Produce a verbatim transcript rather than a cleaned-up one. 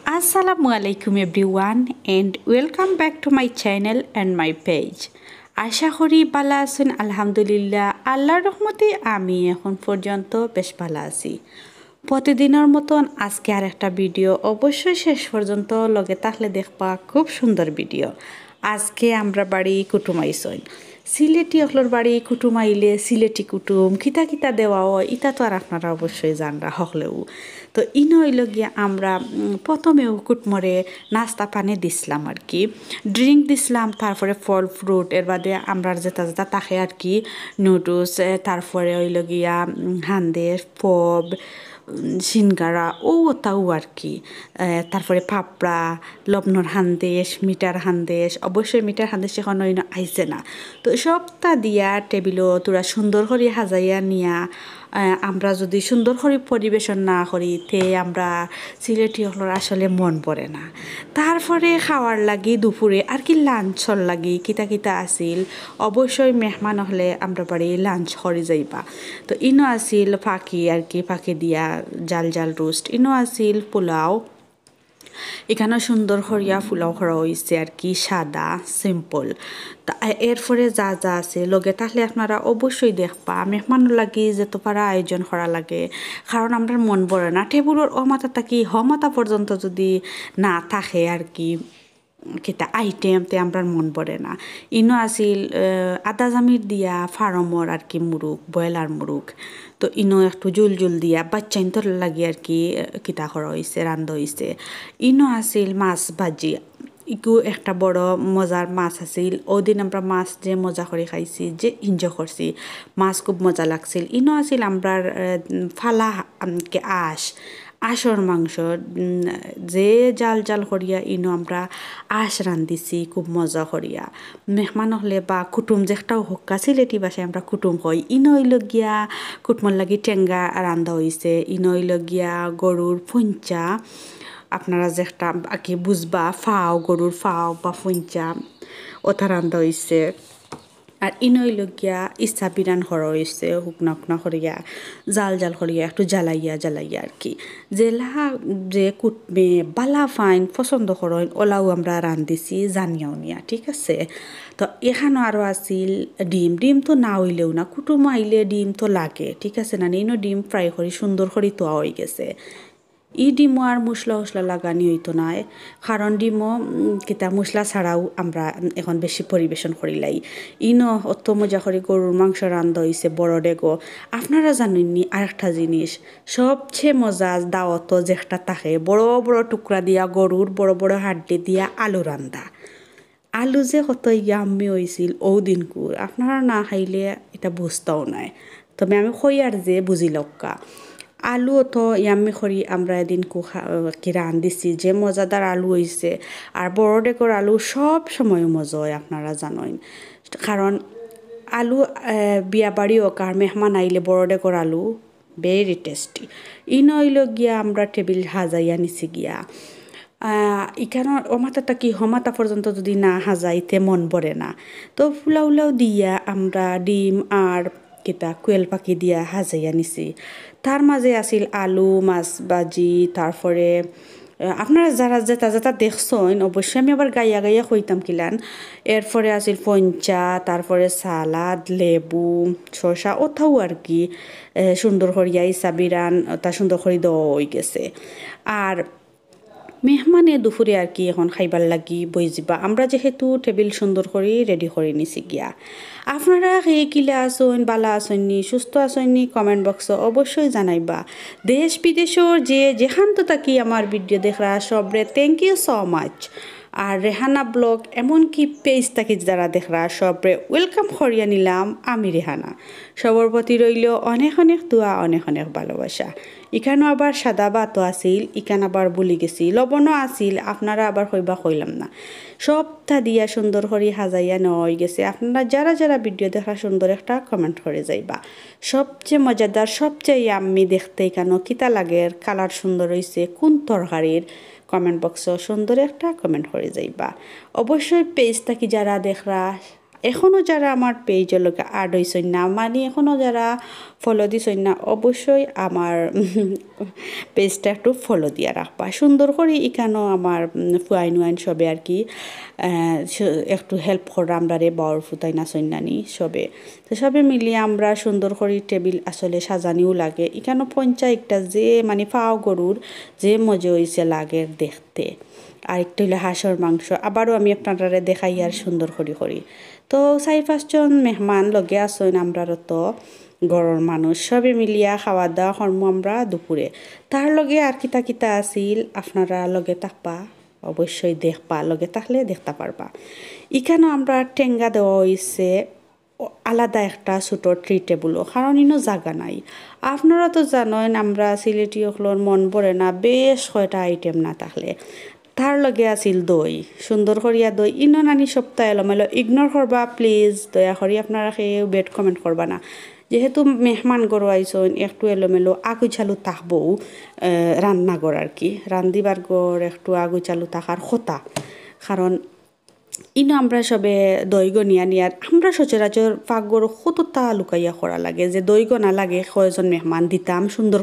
আসসালামু আলাইকুম everyone and welcome back to my channel and my page। আশা করি ভালা আছইন, আলহামদুলিল্লাহ, আল্লাহর রহমতে আমি এখন পর্যন্ত বেশ ভালা আছি। প্রতিদিনর মতন আজকে আর একটা ভিডিও, অবশ্যই শেষ পর্যন্ত লগে থাকলে দেখবা খুব সুন্দর ভিডিও। আজকে আমরার বাড়ি কুটুম আইছইন। সিলেটি অকলর বাড়ি কুটুম আইলে সিলেটি কুটুম কিতা কিতা দেওয়া অয়, ইতা তো আর আপনারা অবশ্যই জানরা হকলেউ। তো ইনো অইলো গিয়া আমরা, উম, প্রথমেউ কুটুমরে নাস্তা পানি দিছলাম আর কি, ড্রিংক দিছলাম, তারপরে ফল ফ্রুট, এর বাদে আমরার যেটা যেটা থাকে আর কি, নুডলস, এ, তারপরে অইলো গিয়া, উম, হান্দেশ, পপ, উম, সিঙ্গারা, অউ অতাউ আর কি। এ, তারপরে পাপড়া, লবণর হান্দেশ, মিঠার হান্দেশ, অবশ্যই মিঠার হান্দেশ এখন অইনো আইছে না। তো সবটা দিয়া টেবিলো থুড়া সুন্দর করি হাজাইয়া নিয়া, এ, আমরা যদি সুন্দর করি পরিবেশন না করি, তে আমরা সিলেটি অকলর আসলে মন ভরে না। তারপরে খাওয়ার লাগি দুপুরে আর কি লাঞ্চর লাগি কিতা কিতা আছিল, অবশ্যই মেহমান অকলে আমরার বাড়ি লাঞ্চ করি যাইবা। তো ইনো আছিল ফাকি আর কি, ফাকি দিয়া জাল জাল রোস্ট, ইনো আছিল পোলাও, ইখানো সুন্দর করিয়া পোলাও করা অইছে আর কি, সাদা, সিম্পল। তা এরপরে যা যা আছে, লগে থাকলে আপনারা অবশ্যই দেখবা। মেহমানর লাগি যেত পারা আয়োজন করা লাগে, কারণ আমরার মন ভরে না। টেবুলর অ মাথা থাকি হ মাথা পর্যন্ত যদি না থাকে আর কি, কিতা আইটেম, তে আমরার মন ভরে না। ইনো আছিল, আহ, আদা জামির দিয়া ফার্মর আর কি মুরুগ, ব্রয়লার মুরুগ। তো ইনো একটু জুল জুল দিয়া বাচ্চাইন্তর লাগি আর কি, আহ, কিতা করা অইছে, রান্ধা অইছে। ইনো আছিল মাছ ভাজি। ইগু একটা বড় মজার মাছ আছিল। অউ দিন আমরা মাছ যে মজা করি খাইছি, যে এনজয় করছি, মাছ খুব মজা লাগছিল। ইনো আছিল আমরার, আহ, ফালা, উম, কে আঁশ, আঁশর মাংস, উম, যে জাল জাল করিয়া ইনো আমরা আঁশ রান্ধিছি খুব মজা করিয়া। মেহমান অকলে বা কুটুম যেটাও হউক্কা, সিলেটি ভাষায় আমরা কুটুম কই। ইনো অইলো গিয়া কুটুমর লাগি টেঙ্গা রান্ধা অইছে। ইনো অইলো গিয়া গরুর ফুঞ্চা, আপনারা যেটা বাকি বুঝবা, ফাও, গরুর ফাও বা ফুঞ্চা, অতা রান্ধা অইছে। আর ইনো অইলো গিয়া ইসা বিরান করা অইছে, হুকনা হুকনা করিয়া, জাল জাল করিয়া, একটু জ্বালাইয়া জ্বালাইয়া আর কি। যেলা যে কুটুমে বালা পাইন, পছন্দ করইন, অলাউ আমরা রান্ধিছি জানিয়াও নিয়া, ঠিক আছে? তো ইখানো আরও আছিল ডিম। ডিম তো না অইলেও না, কুটুম আইলে ডিম তো লাগে, ঠিক আছে না? ইনো ডিম ফ্রাই করি সুন্দর করি থুয়া অইগেছে। ই ডিমো আর মশলা উশলা লাগানি অইতো নায়, কারণ ডিমো, উম, কিতা মশলা ছাড়াও আমরা এখন বেশি পরিবেশন করিলাই। ইনো অত মজা করি গরুর মাংস রান্ধা অইছে বড় ডেগো। আপনারা জানইননি আরেকটা জিনিস, সবচেয়ে মজা দাওয়াতো যেটা থাকে, বড় বড় টুকরা দিয়া গরুর, বড় বড় হাড্ডি দিয়া আলু রান্ধা। আলু যে কত ইয়াম্মি অইছিল অউ দিনকুর, আপনারা না খাইলে ইটা বুঝতাও নায়। তবে আমি কইয়ার যে বুঝিলউক্কা। আলু অত ইয়াম্মি করি আমরা এদিনকু খা-, কি রান্ধিছি, যে মজাদার আলু অইছে। আর বড় ডেগর আলু সব সময় মজা অয়, আপনারা জানইন। কারণ আলু, আহ, বিয়া বাড়ি অউক আর মেহমান আইলে বড় ডেগর আলু very tasty। ইনো অইলো গিয়া আমরা টেবিল হাজাইয়া নিছি গিয়া। আহ, ইখানো অ মাথা থাকি হ মাথা পর্যন্ত যদি না হাজাই, তে মন ভরে না। তো ফুলাউলাও দিয়া আমরা ডিম আর কিতা কুয়েল পাখি দিয়া হাজাইয়া নিছি। তার মাঝে আছিল আলু, মাছ ভাজি, তারপরে, আহ, আপনারা যারা যেটা যেটা দেখছইন, অবশ্যই আমি আবার গাইয়া গাইয়া কইতাম কিলান। এরপরে আছিল ফুঞ্চা, তারপরে সালাদ, লেবু, শসা, অতাও আর কি, আহ, সুন্দর করিয়া ইসা বিরান, অতা সুন্দর করি দেওয়া অইগেছে। আর মেহমানে দুপুরে আর কি এখন খাইবার লাগি বইযিবা। আমরা যেহেতু টেবিল সুন্দর করি রেডি করি নিছি গিয়া। আপনারা কে কিলা আছইন, বালা আছইননি, সুস্থ আছইননি, comment box-ও অবশ্যই জানাইবা। দেশ বিদেশর যে যেখানতো থাকি আমার ভিডিও দেখরা সবরে thank you so much। আর রেহানা ব্লগ এমনকি পেজ থাকি যারা দেখরা সবরে welcome করিয়া নিলাম আমি রেহানা। সবর প্রতি রইল অনেক অনেক দোয়া, অনেক অনেক ভালোবাসা। ইখানো আবার সাদা ভাতও আছিল, ইখান আবার ভুলি গেছি, লবণও আছিল, আপনারা আবার কইবা কইলাম না। সবটা দিয়া সুন্দর করি হাজাইয়া নেওয়া অইগেছে। আপনারা যারা যারা ভিডিও দেখরা সুন্দর একটা comment করি যাইবা। সবচেয়ে মজাদার, সবচেয়ে ইয়াম্মি দেখতে ইখানো কিতা লাগের, কালার সুন্দর অইছে, কুন তরকারির, comment box-ও সুন্দর একটা comment করি যাইবা। অবশ্যই পেজ থাকি যারা দেখরা এখনো যারা আমার পেজর লগে add অইছইন না, মানে এখনো যারা follow দিছইন না, অবশ্যই আমার পেজটা একটু follow দিয়া রাখবা। সুন্দর করি ইকানো আমার, উম, ফুয়াইন উয়াইন সবে আর কি, আহ, স-, একটু help কররা আমরারে, বাউর ফুতাইন আছইন নানি সবে। তো সবে মিলিয়া আমরা সুন্দর করি টেবিল আসলে সাজানিও লাগে। ইকানো পঞ্চা একটা যে মানে ফাও গরুর যে মজা অইছে লাগের দেখতে। আর একটা অইলো হাঁসর মাংস, আবারও আমি আপনারারে দেখাইয়ার সুন্দর করি করি। তো চাইর পাঁচজন মেহমান লগে আছইন আমরারও তো ঘরর মানুষ, সবে মিলিয়া খাওয়া দাওয়া করমু আমরা দুপুরে। তার লগে আর কিতা কিতা আছিল আপনারা লগে থাকবা, অবশ্যই দেখবা, লগে থাকলে দেখতা পারবা। ইকানো আমরা টেঙ্গা দেওয়া অইছে আলাদা একটা ছোট tree tableও, কারণ ইনো জাগা নাই। আপনারা তো জানইন আমরা সিলেটি অকলর মন ভরে না বেশ কয়টা item না থাকলে। তার লগে আছিল দই, সুন্দর করিয়া দই। ইনো নানি সবতা এলোমেলো, ignore করবা please, দয়া করি আপনারা কেউ bad comment করবা না। যেহেতু মেহমান ঘরো আইছইন, একটু এলোমেলো আগুচালু থাকবো, আহ, রান্নাঘর আর কি, রান্দিবার ঘর একটু আগুচালু থাকার কথা। কারণ ইনো আমরা সবে দই গনিয়া নিয়ার, আমরা সচরাচর পাকঘরো কততা লুকাইয়া করা লাগে, যে দই গনা লাগে কয়জন মেহমান দিতাম সুন্দর